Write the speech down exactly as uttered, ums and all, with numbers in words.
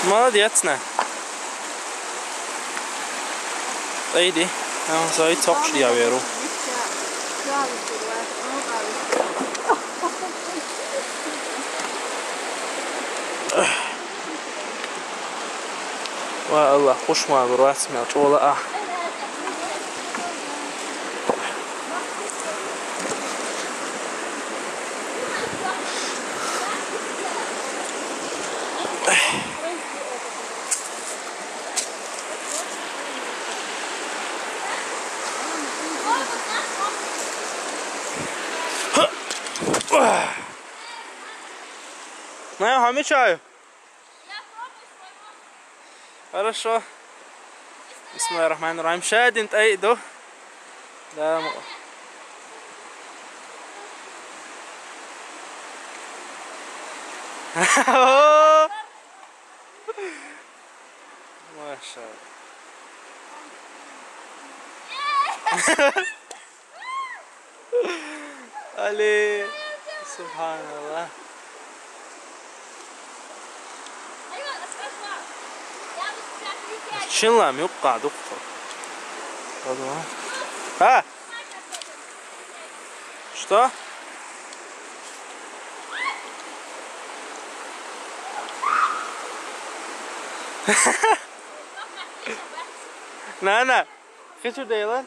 Молодец, на. Иди. Ам сай цокш я веру. Ва Аллах, хуш ма гур вац мел чӀола а. Ну, я хӀама чаю. Хорошо. بسم الله الرحمن الرحيم. Шадин тӀай ду. Да, мо. Машалла. Али, субханалла. Шин лам юкъа дукъу. Ха? Что? На, на. Хичу дейлан?